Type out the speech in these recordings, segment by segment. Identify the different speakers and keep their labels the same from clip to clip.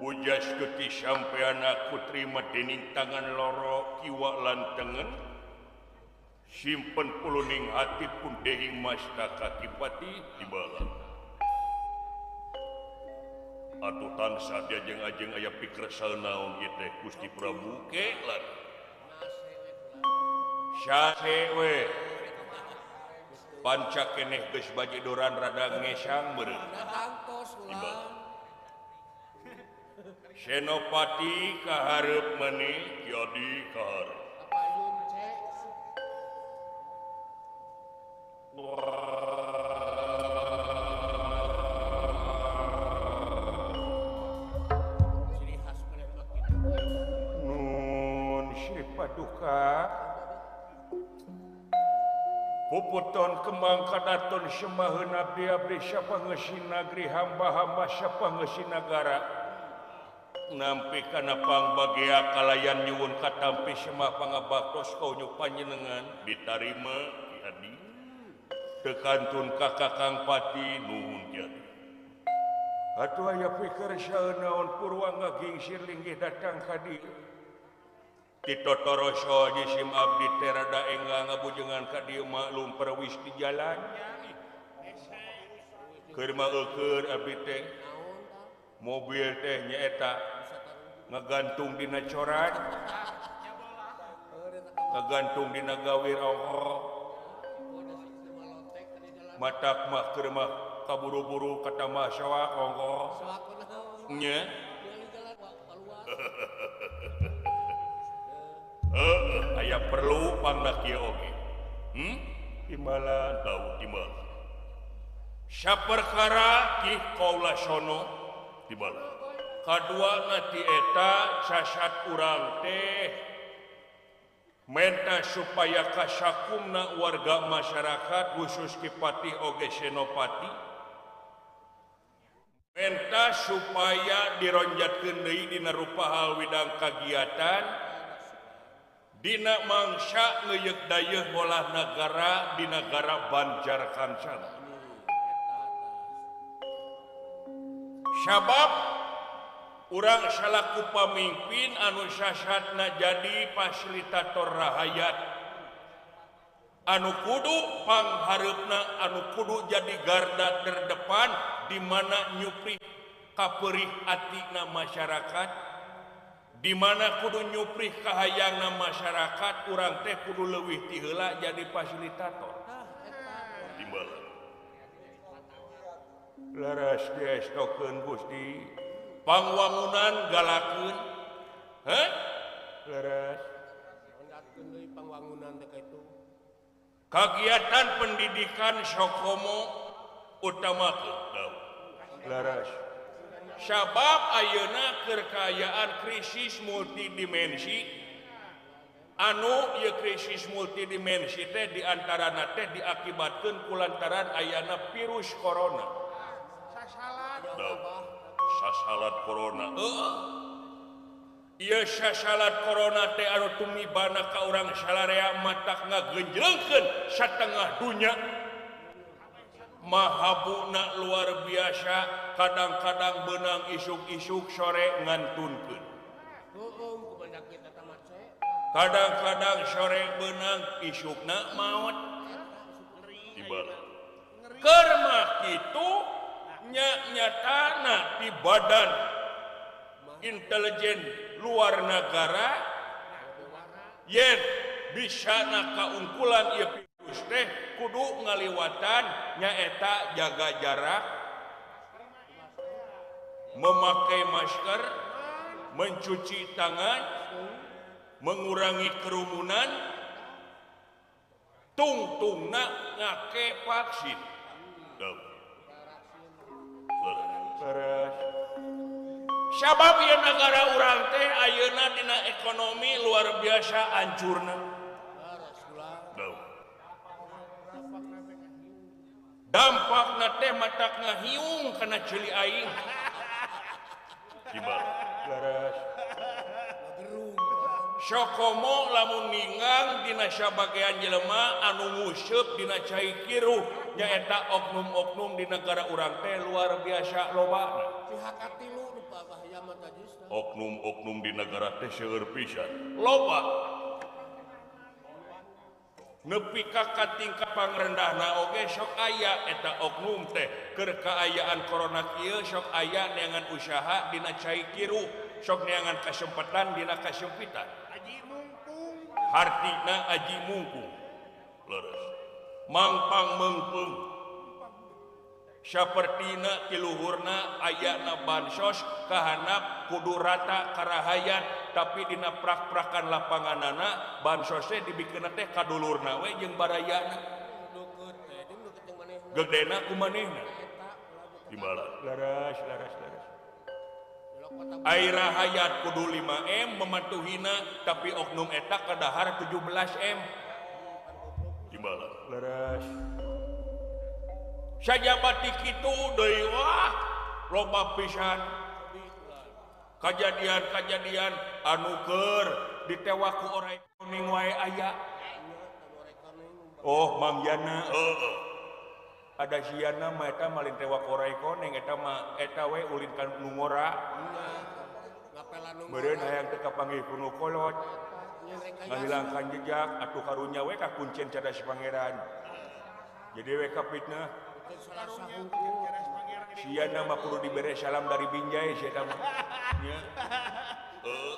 Speaker 1: Pujas geti sampean aku terima dening tangan loro kiwa lan tengen simpen puluning hati pun dehing mastaka kipati tibalan. Atuh tansah diajeng-ajeng aya pikresal naon ieu teh Gusti Prabu ke lan. Sase we. Panca keneh geus bajidoran rada ngesang meureun. Tibalan. Senopati kahareup maneh jadi kahareup. Nun Syekh Paduka Puputon kembang kadaton semaheun abdi abdi sapangeusin nagri hamba-hamba sapangeusin nagara nampi kana pangbagea kalayan nyuwun katampi semah pangabaktos kaunyu panjenengan ditarima Ki Adi teu kantun ka Kakang Pati nuhun Ki Adi. Atuh aya pikir saeun naon purwa ngagingsir linggih datang ka dieu titotoroso jisim abdi teh rada enggal ngabujengan ka dieu maklum perwis di jalan keur mah eueur abdi teh mobil teh nyaeta ngagantung dina coran ngagantung dina gawir ongkoh matak mah keur mah kaburu-buru kata mah sawak ongkoh nya aya perlu pangna kieu oge timbalan bau timbalan saperkara ki kaula sono timbalan kadua ti eta sasat urang teh menta supaya kasakumna warga masyarakat khusus Ki Patih oge Senopati menta supaya dironjatkeun deui dina rupa hal widang kagiatan dina mangsa ngeuyeuk dayeuh ngolah nagara di nagara Banjar Kancana. Sabab urang salaku pamimpin anu sasatna jadi fasilitator rahayat anu kudu panghareupna anu kudu jadi garda terdepan di mana nyuprih kaperih atina masyarakat di mana kudu nyuprih kahayangna masyarakat urang teh kudu leuwih ti heula jadi fasilitator. Timbalan laras diestokeun Gusti pangwangunan galakeun heh laras
Speaker 2: pangwangunan teh kitu
Speaker 1: kagiatan pendidikan sokomo utamakeun laras sabab ayeuna keur kaayaan krisis multidimensi anu ieu krisis multidimensi teh di antarana teh diakibatkeun kulantaran ayana virus corona. Sasalat corona. Ieu sasalat corona teh anu tumibana ka urang salarea matak ngagenjlengkeun satengah dunya. Mahabuna luar biasa, kadang-kadang benang isuk-isuk sore ngantunkeun. Kadang-kadang sore benang isukna maot. Tibalah. Keur mah kitu nya nyatana di badan intelijen luar negara yen bisa na kaungkulan ieu virus teh kudu ngaliwatan nyaeta jaga jarak, memakai masker, mencuci tangan, mengurangi kerumunan, tungtungna ngake vaksin. Sabab ieu nagara urang teh ayeuna dina ekonomi luar biasa hancurna. Dampakna teh matak ngahiung kana ceuli aing. Laras. Sokomo lamun ninggang dina sabagean jelema anu nguseup dina cai kiruh nyaeta oknum-oknum di negara urang teh luar biasa lobana. Oknum-oknum di negara teh seueur pisan loba. Nepi ka tingkat pangrendahna oge sok aya eta oknum teh keur kaayaan corona kieu sok aya neangan usaha dina cai kiruh, sok neangan kasempatan dina kasempitan. Hartina aji mungkung leres mangpang mengpung sapertina tiluhurna ayana bansos kahanap kudu rata karahayat tapi dina prak-prakan lapanganana bansos teh dibikeunna teh kadulurna we jeung barayana gedena ku manehna timbalan laras laras laras Aira hayat kudu 5M mematuhina tapi oknum eta kadahar 17M timbalan leres sajabati kitu deui wah loba pisan kajadian-kajadian anu keur ditewak ku orai kuning wae aya. Oh Mang Yana heeh ada siana mah eta malin tewak orai koneng eta mah eta we ulin ka nu ngora meureun hayang teu kapanggih ku nu kolot ngahilangkan jejak atuh karunya we ka kuncen cadas pangeran jadi we ka fitnah siana mah kudu dibere salam dari Binjai sia eta mah nya heuh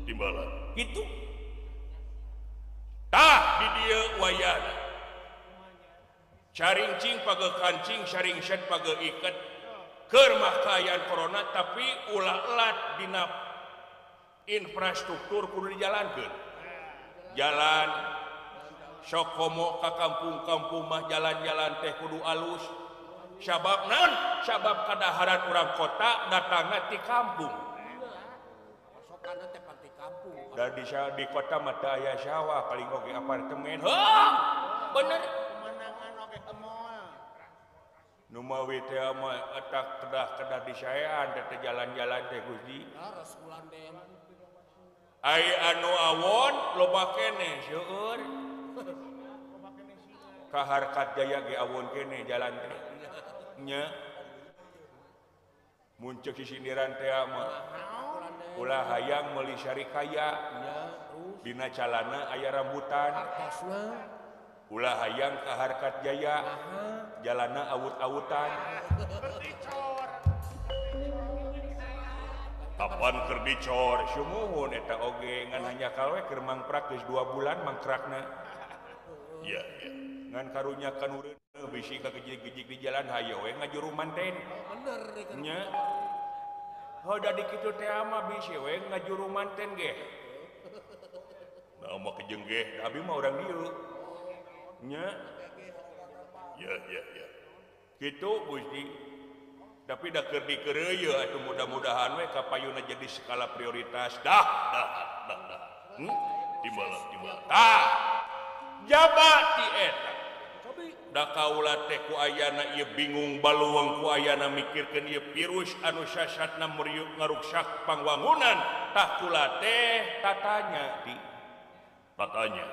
Speaker 1: timbalan kitu tah di dieu wayahna caringcing page kancing saringset page iket keur mah kaayaan corona tapi ulah elat dina infrastruktur kudu dijalankeun jalan sok komo ka kampung-kampung mah jalan-jalan teh kudu alus sabab naon sabab kadaharan urang kota datangna ti kampung da di kota mah teu aya sawah paling oge apartemen heuh bener nu mawi teh mah eta kedah-kedah disaean teh jalan-jalan teh Gusti. Ai anu awon loba keneh seueur. Ka Harkat Jaya ge awon keneh jalan teh. Nya. Mun ceuk sisindiran teh mah ulah hayang meuli sarikaya dina calana aya rambutan. Ulah hayang ka Harkat Jaya jalana awut-awutan kapan keur dicor sumuhun eta oge ngan hanya kalwe keur mangprak geus 2 bulan mangkrakna iya iya ngan karunya kanureun bisi kagejig-gejig di jalan hayo we ngajuru manten bener nya hoda di kitu teh mah bisi we ngajuru manten ge nah mah kejeng ge abi mah urang dieu nya ya ya ya kitu Gusti tapi da keur dikeureuyeun atuh mudah-mudahan we kapayuna jadi skala prioritas dah dah dah dah timbalan timbalan tah jaba ti eta da kaula teh ku ayana ieu bingung baluang ku ayana mikirkeun ieu virus anu sasatna meriuk ngaruksak pangwangunan tah kula teh tatanya di tatanya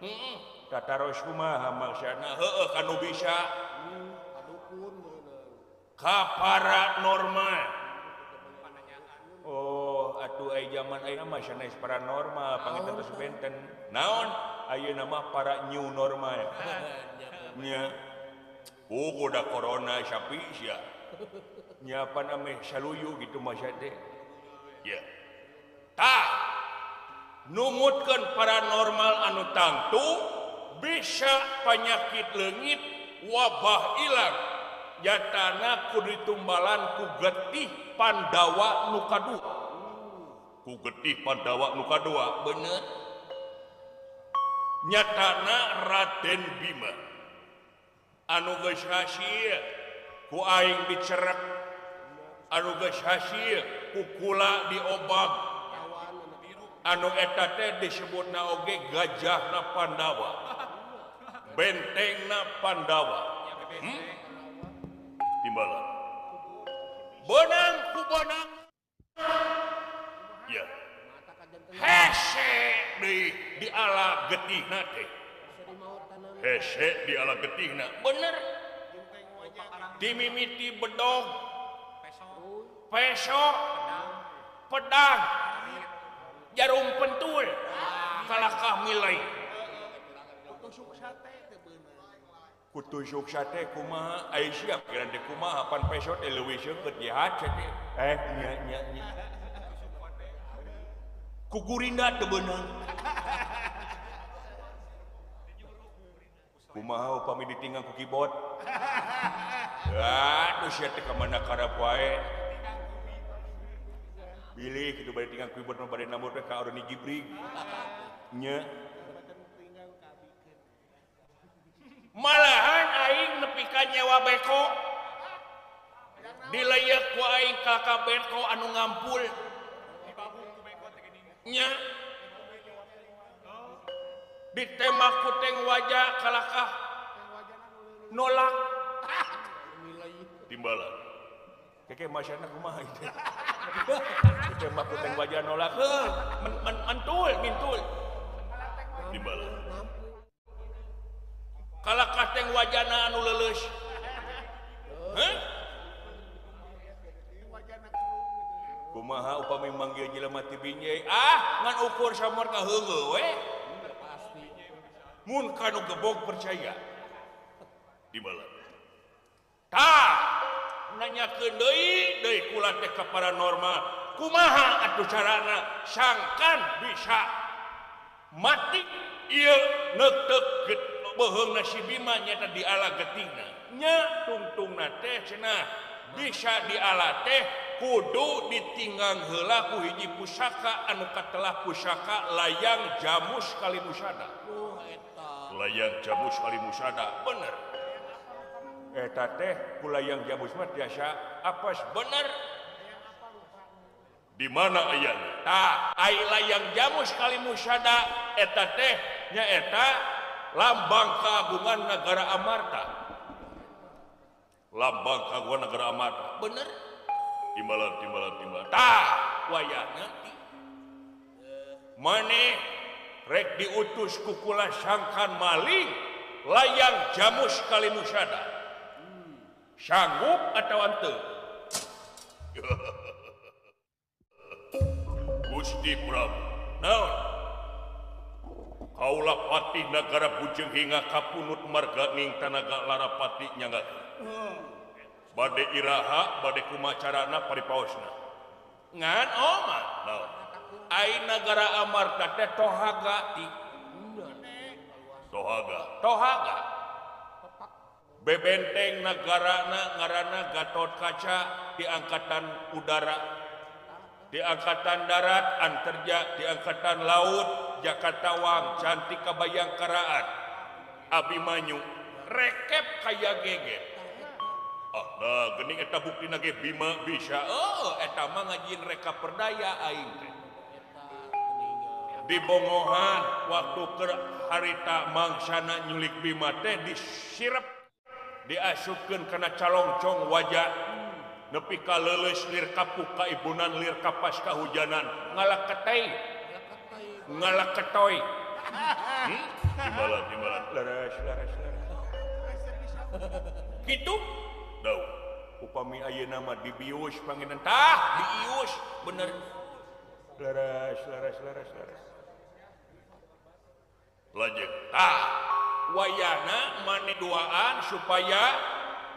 Speaker 1: heeh tataros kumaha maksana heueuh kanu bisa ka paranormal oh atuh aya zaman ayeuna mah sanes paranormal panginten tos benten naon ayeuna mah para new normal nya oh da corona sapi sia nya pan ameh saluyu gitu mah teh ya tah numutkeun paranormal anu tangtu bisa penyakit leungit wabah ilang nyatana kudu ditumbalan ku getih Pandawa nu kadua ku getih Pandawa nu kadua bener nyatana Raden Bima anu geus hasil ku aing dicerek anu geus hasil ku kula diobag anu eta teh disebutna oge gajahna Pandawa bentengna Pandawa timbalan bonang ku bonang ya Hese deui di ala getihna teh. Hese di ala getihna. Bener. Dimimiti bedog, peso, pedang, jarum pentul, kalakah milai. Kutusuk sate kumaha ai siap kira teh kumaha pan peso teh leuwih seukeut jahat teh. Nya nya nya. Ku gurinda teu beunang. Kumaha upami ditinggal ku keyboard. Aduh sia teh ka mana karep wae. Bilih kitu bade tinggal keyboard mah bade nambut we ka Aroni Gibrig. Nya. Malahan aing nepi ka nyewa beko. Dileyeuk ku aing ka ka beko anu ngampul. Nya. Ditembak ku teng wajah kalakah nolak. Timbalan. Keke masyana kumaha ieu teh. Ditembak ku teng wajah nolak. Heuh, mentul, mintul. Timbalan. Kalakah teng wajana anu leuleus. Heuh? Kumaha upami manggil jelema ti Binjai? Ah, ngan ukur samor ka heueuh we. Mun kanu gebog percaya. Timbalan. Tah, nanyakeun deui deui kula teh ka paranormal. Kumaha atuh carana sangkan bisa mati ieu neuteuk beuheungna si Bima nyata di ala getihna. Nya tungtungna teh cenah bisa di ala teh kudu ditinggang heula ku hiji pusaka anu katelah pusaka layang jamus kalimusada. Layang jamus kalimusada bener. Eta teh ku layang jamus mah tiasa apes bener. Di mana ayana? Tah, ai layang jamus kalimusada eta teh nyaeta lambang keagungan negara Amarta. Lambang keagungan negara Amarta. Bener? Timbalan, timbalan, timbalan. Tah, wayahna ti. Maneh rek diutus ku kula sangkan maling layang jamus kalimusada. Sanggup atau henteu? Gusti Prabu. Naon? Kaula patih nagara Bujeng hingga kapunut marga ning tanaga Larapati nyangga. Bade iraha, bade kumacarana paripaosna. Ngan oma. Naon? Ai nagara Amarta teh tohaga ti. Tohaga. Tohaga. Bebenteng nagarana ngaranna Gatotkaca di angkatan udara, di angkatan darat Anterja, di angkatan laut Jakatawang, Cantika Bayangkaraan, Abimanyu, rekep kaya geget. Ah, nah geuning eta buktina ge Bima bisa. Oh, eta mah ngajieun reka perdaya aing teh. Di bongohan waktu keur harita mangsana nyulik Bima teh disirep diasupkeun kana calongcong wajah nepi ka leuleus lir kapuk kaibunan lir kapas kahujanan ngalaketei ngalaketoy. Timbalan timbalan leres leres leres kitu dau upami ayeuna mah dibius pangenan tah diius bener leres leres leres leres lajeng tah wayahna mane duaan supaya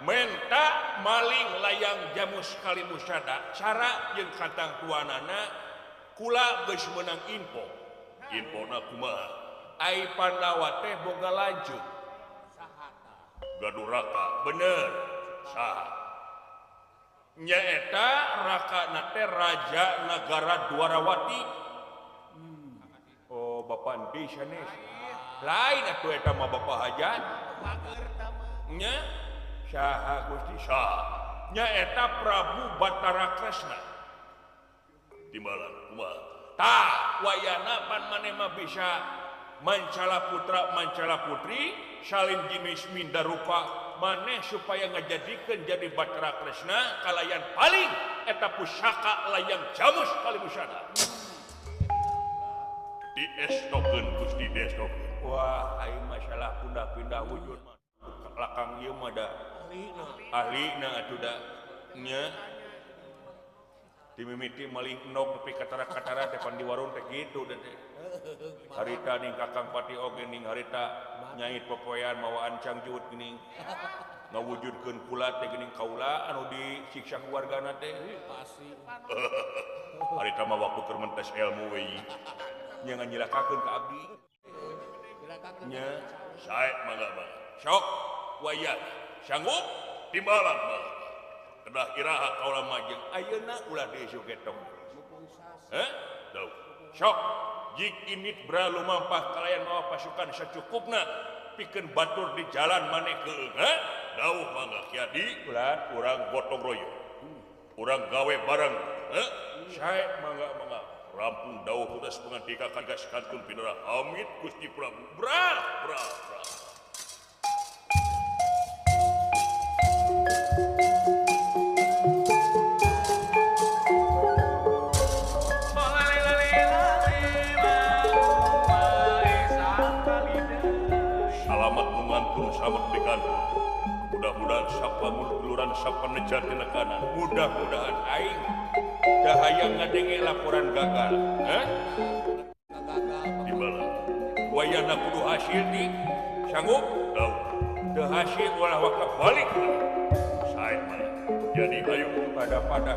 Speaker 1: menta maling layang jamus kalimusada cara jeung katangtuanana kula geus meunang info. Infona kumaha? Ai Pandawa teh boga lanjut gaduh raka bener saha nyaeta rakana teh raja nagara Dwarawati. Oh bapak endi sanes lain atuh eta mah bapak hajat nya saha Gusti saha nyaeta Prabu Batara Kresna. Timbalan kumaha? Tah wayahna pan maneh mah bisa mancala putra mancala putri salin jinis minda rupa maneh supaya ngajadikeun jadi Batara Kresna kalayan paling eta pusaka layang jamus kalimusada. Diestokeun Gusti diestokeun. Wah, aing masalah pindah-pindah wujud mah. Lakang ieu mah da ahlina atuh da nya. Dimimiti maling endog nepi katara-katara teh pan di warung teh kitu teh. Harita ning Kakang Pati oge ning harita nyait popoean mawa ancang juut geuning. Ngawujudkeun kula teh geuning kaula anu disiksa keluargana teh.
Speaker 2: Pasti.
Speaker 1: Harita mah waktu keur mentes ilmu we. Nya nganyilakakeun ka abdi. Nya sae mangga mangga. Sok wayah sanggup timbalan mangga. Kedah iraha kaula majeng ayeuna ulah diisu getong. Heh? Dau. Sok jik init bra lumampah kalayan mawa pasukan sacukupna pikeun batur di jalan maneh keung. Heh? Dau mangga Kiadi ulah urang gotong royong. Urang gawe bareng. Heh? Sae mangga mangga. Rampung dawuh tugas pangandika kagas kantun pinara amit Gusti Prabu. Bra bra bra. Selamat di kantor. Mudah-mudahan sapa muluran sapa nejar dina kanan. Mudah-mudahan aing dahayang ngadenge laporan gagal. Heh? Di mana? Wayana kudu hasil di sanggup? Tau. Teu hasil ulah waka balik. Sae mah. Jadi ayo pada-pada.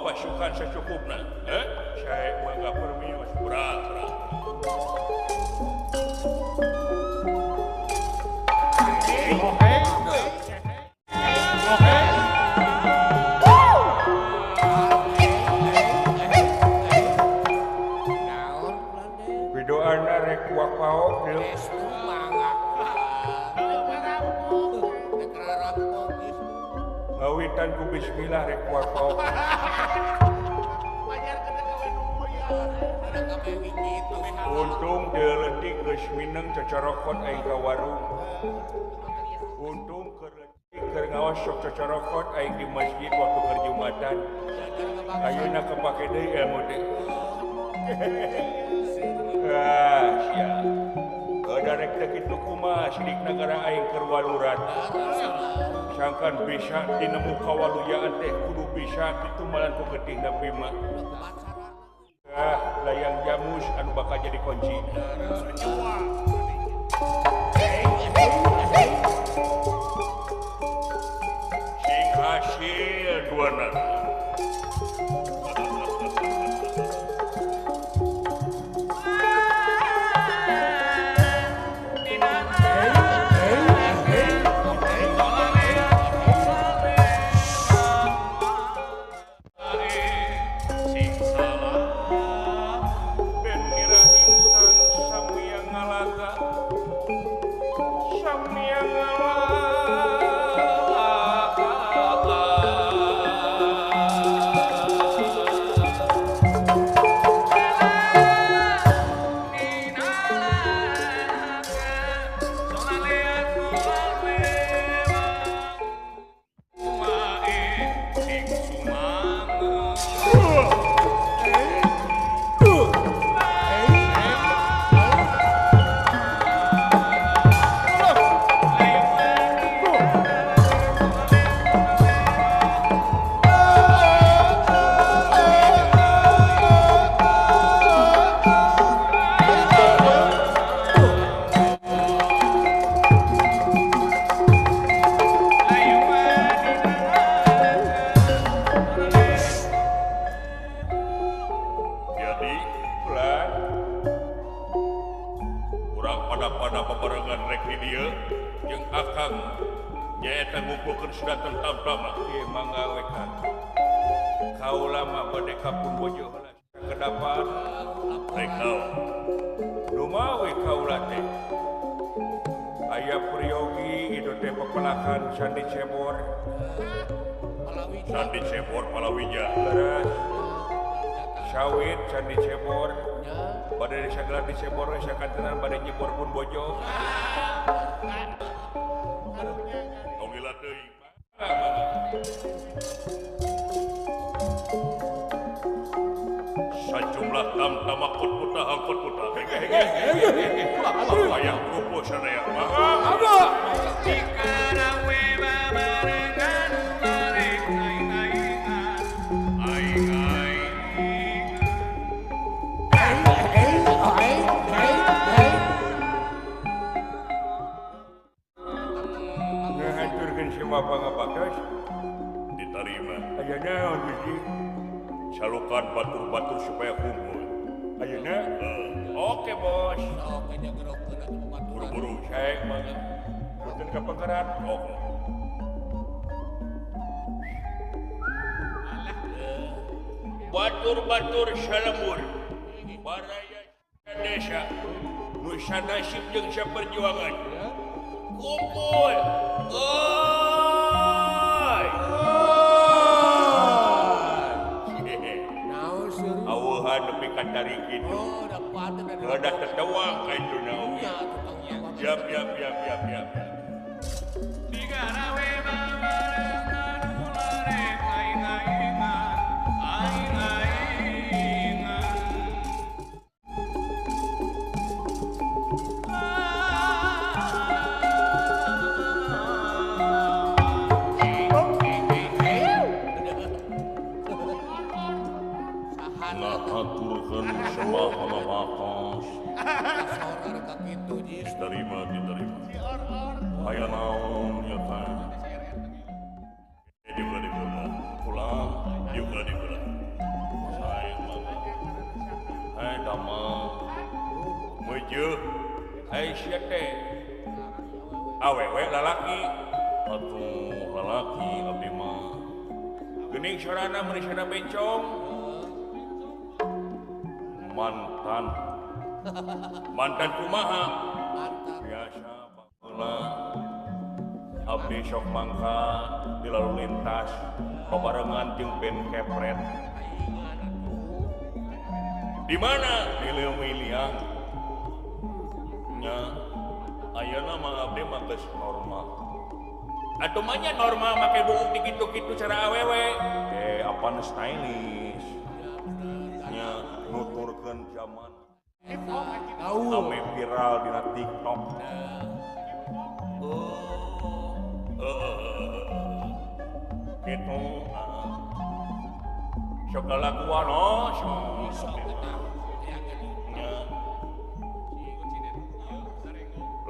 Speaker 1: Pasukan secukupna, eh? Saya mangga permios berat. Widoana rek wapaok deui. Ngawitan ku bismillah rek wapaok. Untung deletik geus mineng cocorokot aing ka warung. Untung keur leutik keur ngaos sok cocorokot aing di masjid waktu keur Jumatan. Ayeuna kepake deui ilmu teh. Ah, sia. Darek teh kitu kumaha sidik nagara aing keur waluran. Sangkan bisa dinemu kawaluyaan teh kudu bisa ditumalan ku getih Nabi mah. Ah, layang jamus anu bakal jadi kunci. Sing hasil dua nana. Adi ulah urang pada-pada bebarengan rek di dieu jeung akang nyaeta ngumpulkeun sedanten tamtama. Ieu mangga we Kang. Kaula mah bade ka pun bojo heula kedapan rek naon? Lumawi kaula teh. Aya priyogi itu teh pepelakan Candi Cebor. Candi Cebor palawija. Leres. Sawit Candi Cebor. Bade sagala di Cebor we sakantenan bade nyebor pun bojo. Tong lila teuing. Sajumlah tamtama kot puta angkot puta. Hayang rupo sadaya. Ngahaturkeun semua pangabaktos diterima. Aya naon Gusti? Calukan batur-batur supaya kumpul. Ayeuna? Oke, Bos.
Speaker 2: Oke nya gerokeun atuh babaturan.
Speaker 1: Buru-buru sae mangga. Punten ka pangkaran. Oke. Batur-batur salembur. Baraya desa. Nu sanasib jeung saperjuangan. Kumpul. Oi. Aweuhan nepi ka tarik kitu.
Speaker 2: Oh, dapat
Speaker 1: da tetewang ka itu naon. Siap siap siap siap siap.
Speaker 3: Digarawe babarengan ularek aing-aingan aing-aingan.
Speaker 1: Ngahaturkeun semua pangabaktos. Diterima, diterima. Aya naon ya teh? Diulah diulah. Pulang, diulah diulah. Sae mangga. Hai damang. Meujeut. Ai sia teh. Awewe lalaki. Atuh lalaki abdi mah. Geuning sorana meuni sada bencong. Mantan. Mantan kumaha? Biasa baheula abdi sok mangka di lalu lintas babarengan jeung band kepret. Di mana? Di Leuwi Liang. Nya ayeuna mah abdi mah geus normal. Atuh mah nya normal make buuk di kitu-kitu cara awewe. Eh apan stylish. Nya nuturkeun zaman. Ame viral dina TikTok. Gitu. Sok lalaguan oh, sok.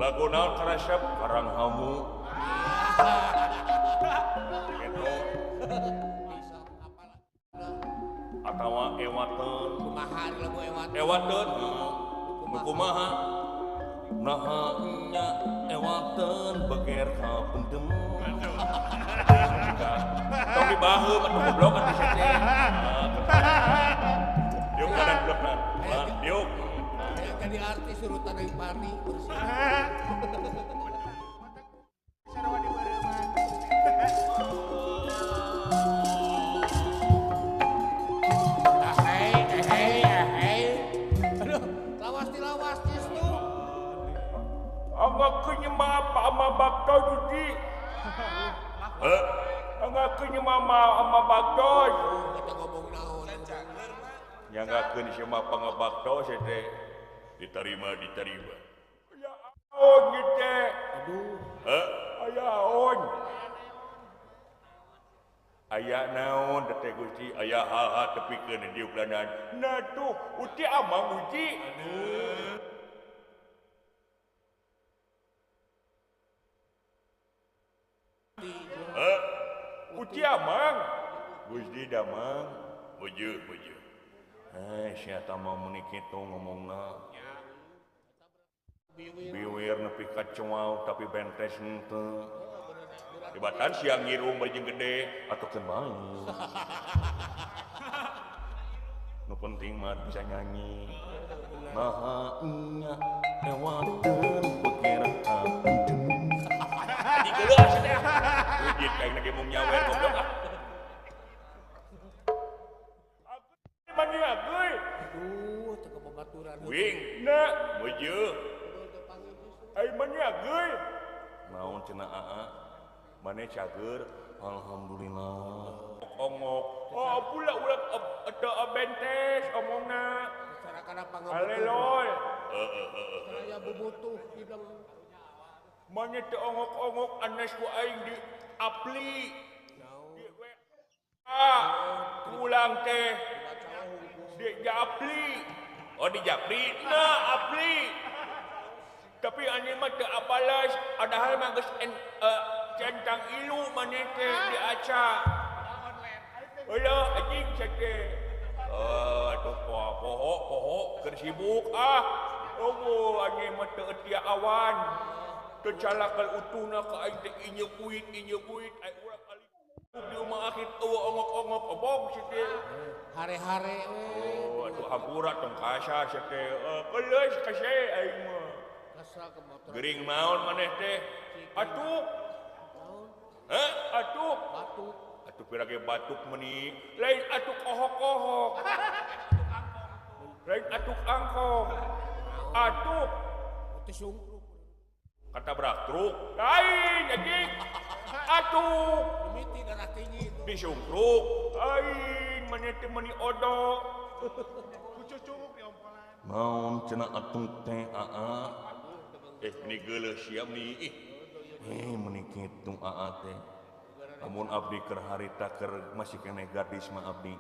Speaker 1: Lagu naon karasep karang hamu. Gitu. Atawa ewateun.
Speaker 2: Kumaha lagu ewateun?
Speaker 1: Ewateun. Kumaha? Naha nya ewateun beger ka pendem. Tong dibaheum atuh goblok atuh sia teh. Diuk kanan blokna. Diuk.
Speaker 2: Hayang jadi artis urutan deui party bersih.
Speaker 4: Sarua di bareuman.
Speaker 1: bakto Gusti. Heh, anggakeun mama ama bakto.
Speaker 2: Kita ngomong naon?
Speaker 1: Nyanggakeun si mah pangabakto sia teh. Diterima, diterima. Ya aon ieu teh.
Speaker 2: Aduh.
Speaker 1: Heh, aya aon. Aya naon teh Gusti, aya hal-hal tepikeun di diuklanan. Nah tuh, uti amang uji. Aduh. Uci amang, Gusti damang, bujur bujur. Sia ta mah meuni kitu ngomongna. Biwir nepi ka cuau tapi bentes henteu. Dibatan siang ngirung bari jeung gede atuh keun bae. Nu penting mah bisa nyanyi. Maha nya ewateun pikir abdi. Di geuleuh cenah. Ujit kayak lagi mau nyawer goblok ah. Mani aguy.
Speaker 2: Aduh, teu kababaturan.
Speaker 1: Wing na meujeuh. Ai mani aguy. Naon cenah aa? Mane cager, alhamdulillah. Ongok. Oh, pula ulah eta bentes omongna.
Speaker 2: Secara kana pangabutuh.
Speaker 1: Aleloy.
Speaker 2: Saya bubutuh hidung.
Speaker 1: Mane teu ongok-ongok anes ku aing di apli. Di WA. Pulang teh di japli. Oh di japli. Nah, apli. Tapi aneh mah teu abalas, padahal mah geus centang ilu maneh teh di aca. Heulah anjing teh. Atuh poho poho keur sibuk ah. Eueuh aneh mah teu tia awan. Teu calakal utuhna ka aing teh inyeuk uit ai urang ali di rumah akit eueuh ongok-ongok obong si teh.
Speaker 2: Hare-hare we.
Speaker 1: Oh atuh hampura tong kasar si teh. Keuleuh kase aing mah. Gering maon maneh teh. Atuk. Heh, atuk.
Speaker 2: Batuk.
Speaker 1: Atuk pira ge batuk meuni. Lain atuk kohok-kohok. Lain atuk angkong. Atuk.
Speaker 2: Teu sungkruk.
Speaker 1: Katabrak truk. Lain anjing. Atuk.
Speaker 2: Mimiti darah tinggi.
Speaker 1: Disungkruk. Lain maneh teh meuni odo.
Speaker 4: Kucucuruk di ompolan.
Speaker 1: Naon cenah atuk teh aa. Meni geuleuh sia meni ih. Meni kitu aa teh. Lamun abdi keur harita keur masih keneh gadis mah abdi.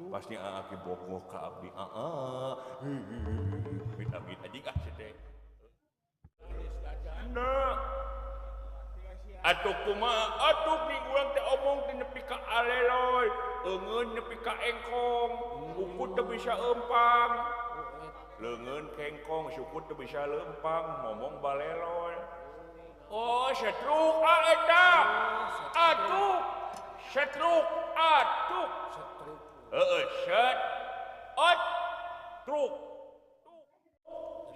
Speaker 1: Pasti aa ki bogoh ka abdi aa. Amit-amit anjing ah sia teh. Nah. Atuh kumaha atuh ni urang teh omong teh nepi ka aleloy, eungeun nepi ka engkong, ukut teu bisa eumpang. Leungeun kengkong syukur teu bisa lempang ngomong baleloy. Oh setruk ah eta. Atuk. Setruk atuk.
Speaker 2: Setruk.
Speaker 1: Heeh set ot truk.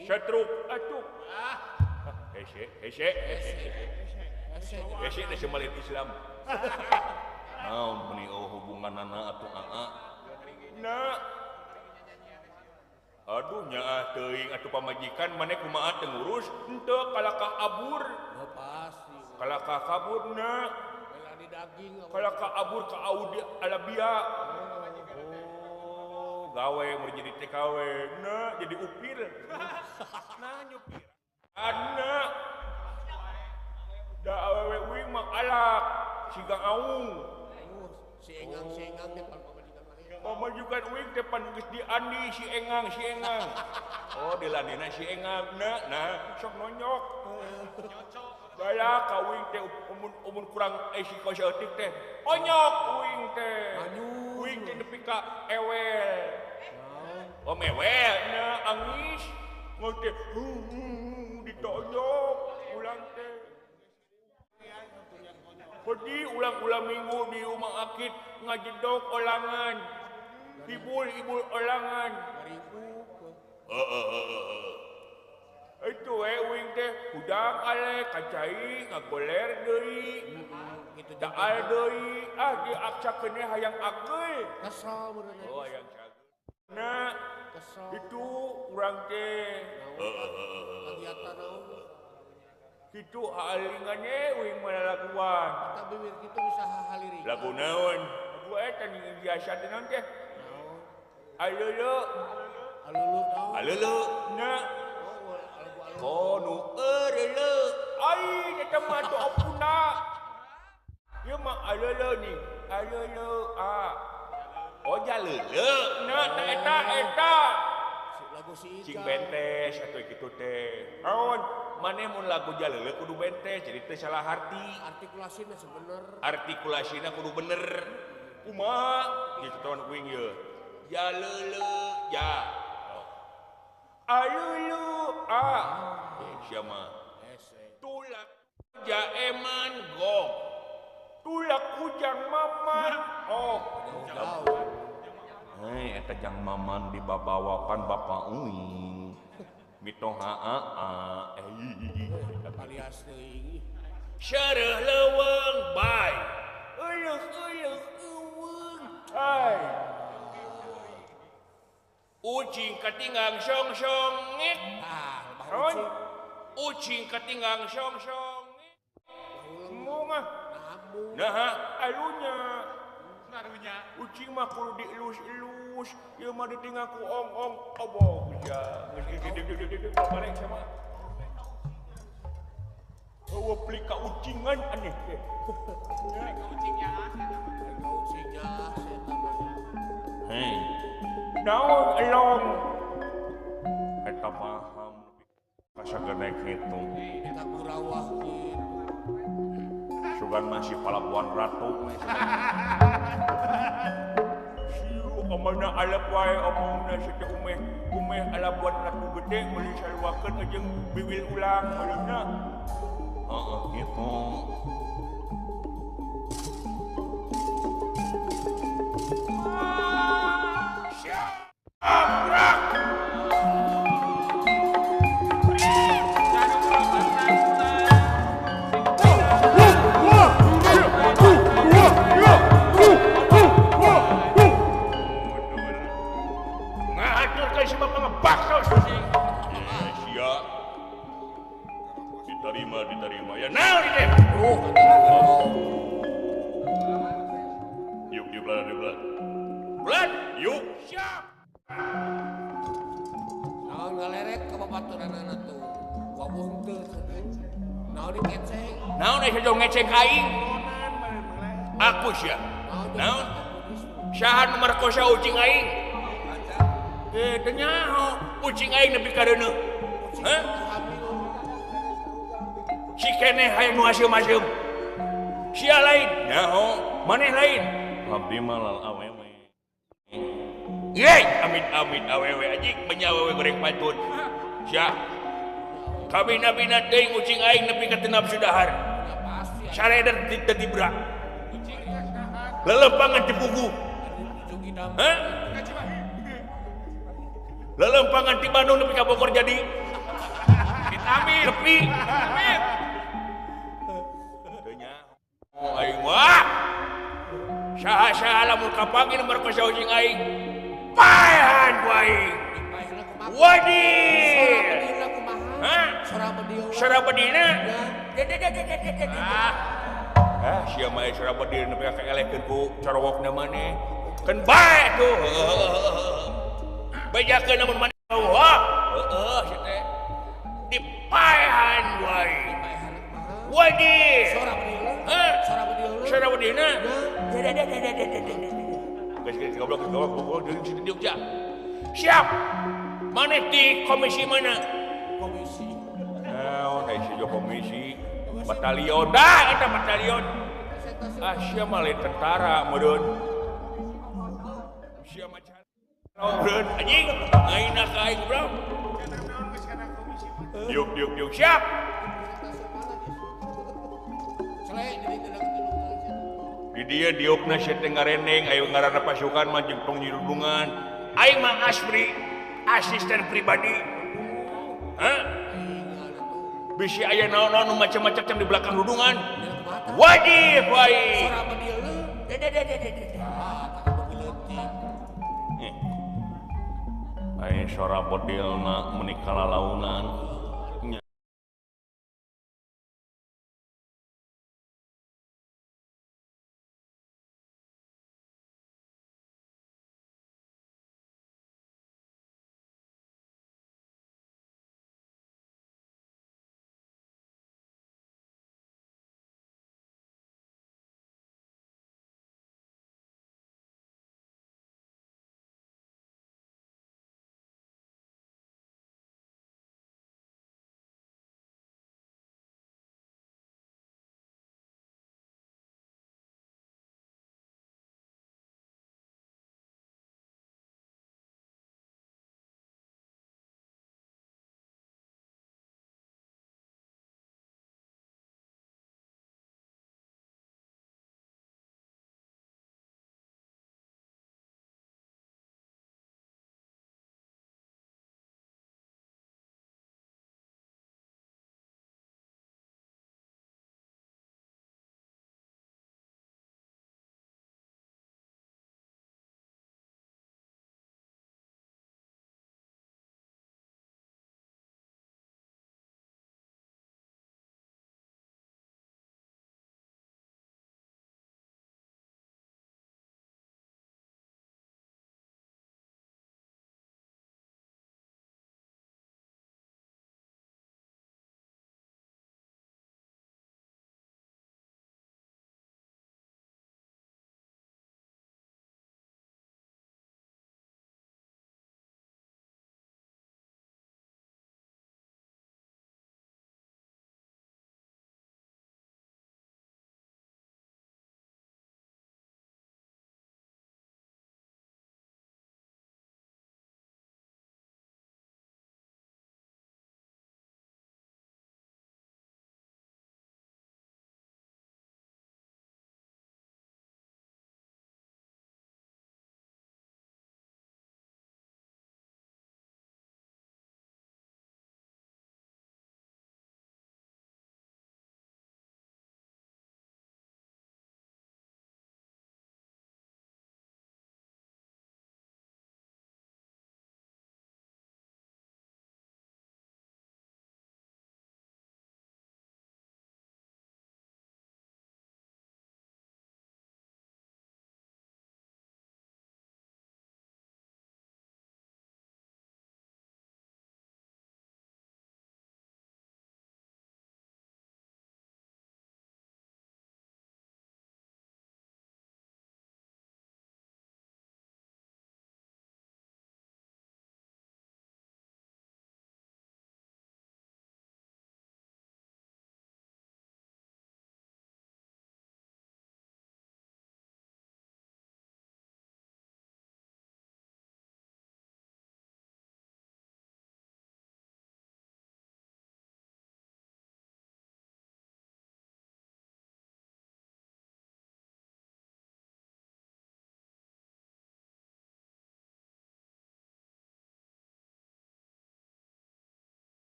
Speaker 1: Setruk atuk.
Speaker 2: Ah.
Speaker 1: Hese hese hese. Hese teh semalit Islam. Naon meuni eueuh hubunganana atuh aa. Nah. Aduh nyaah teuing atuh pamajikan maneh kumaha teu ngurus henteu kalakah abur.
Speaker 2: Oh pasti.
Speaker 1: Kalakah kaburna.
Speaker 2: Bela di daging.
Speaker 1: Kalakah abur ka Audi Arabia. Oh, gawe mun jadi TKW. Na jadi upir. Nah nyupir. Anak. Da awewe uing mah alak siga aung.
Speaker 2: Si engang-si engang teh
Speaker 1: pamajikan uing teh pan geus diandi si engang si engang. Oh dilandina si engang na nah sok nonyok. Bala ka uing teh umun kurang si saeutik teh. Onyok uing teh. Uing teh nepi ka ewel. Oh mewel na angis. Ngeu teh ditonyok ulang teh. Pergi ulang-ulang minggu di rumah akit ngajedok olangan. Ibul-ibul olangan. Itu uing teh hudang ale kacai ngagoler deui. Daal deui. Ah diaksakeun hayang ageul.
Speaker 2: Kesel bener.
Speaker 1: Oh hayang cageul. Nah,
Speaker 2: kesel.
Speaker 1: Itu urang teh.
Speaker 2: Kegiatan naon?
Speaker 1: Kitu haalingannya uing mah lalaguan.
Speaker 2: Eta bibir kitu bisa hahalirikan.
Speaker 1: Lagu naon? Lagu eta biasa teh naon teh? Alulu.
Speaker 2: Alulu naon?
Speaker 1: Alulu na. Kono eureuleu. Ai eta mah teu opuna. Ieu mah alulu nih. Alulu a. Oh jaleuleu na eta eta.
Speaker 2: Lagu si Ica.
Speaker 1: Cing bentes atuh kitu teh. Naon? Maneh mun lagu jaleuleu kudu bentes jadi teu salah harti.
Speaker 2: Artikulasina sebener.
Speaker 1: Artikulasina kudu bener. Kumaha? Gitu tahun kuing ieu. Jaleuleu ja alulu a siapa tulak jaeman gok tulak kujang maman oh hei eta jang maman dibabawakan bapak uing mitoha aa
Speaker 2: alias teuing
Speaker 1: sareuh leuweung bae euleuh euleuh euweung hai ucing katinggang song-song ngik ah ucing katinggang song-song ngomah nah alunya
Speaker 4: ngarunya
Speaker 1: ucing mah kudu dielus-elus ieu mah ditinggal ku ong-ong obog ya geus bareng sama eueuh plik ka ucingan aneh teh
Speaker 3: ka ucingnya
Speaker 2: ka ucingnya eta mah
Speaker 1: hei naon elong eta paham kasagede kitu
Speaker 2: eta kurawah kitu
Speaker 1: sugan masih palabuhan ratu siu omongna alep wae omongna si teh umeh umeh alabuan ratu gede meuli saluakeun jeung biwil ulang meulina heeh kitu diterima ya naon ieu yuk yuk belan belan belan yuk siap
Speaker 2: naon ngalerek ka babaturanana tuh wabuh henteu naon dikeceng
Speaker 1: naon aya jauh ngeceng ka aing aku sia naon saha nu markosa ucing aing teh teu nyaho ucing aing nepi ka reuneuh hah si keneh hayang nu aseup-aseup sia lain nyaho maneh lain abdi mah lal awewe ye amit amit awewe anjing nya awewe goreng pantun sia kabina-bina teuing ucing aing nepi ka teu nafsu dahar sareder teu dibra lelempangan ti pugu hah lelempangan ti Bandung nepi ka Bogor jadi amit nepi amit oh aing mah saha-saha lamun kapanggih nu markosa ucing aing paehan ku aing wadi hah sora bedilna ah sia mah sora bedil nepi ka elehkeun ku corowokna maneh keun bae tuh bejakeun lamun maneh wah heueuh sia teh dipaehan ku aing wadi
Speaker 2: sora bedilna
Speaker 1: sora bedilna geus geus goblok goblok goblok diuk ja siap maneh di komisi mana
Speaker 2: komisi
Speaker 1: naon ai si komisi batalion dah eta batalion ah sia mah lain tentara meureun sia mah meureun anjing aing ka aing goblok diuk diuk diuk siap di dia diukna sia teh ngareneng ayo ngaranna pasukan mah jeung tong nyirudungan aing mah asri asisten pribadi hah bisi aya naon-naon nu macam-macam di belakang dudungan wajib aing aing sora bedilna meuni kalalaunan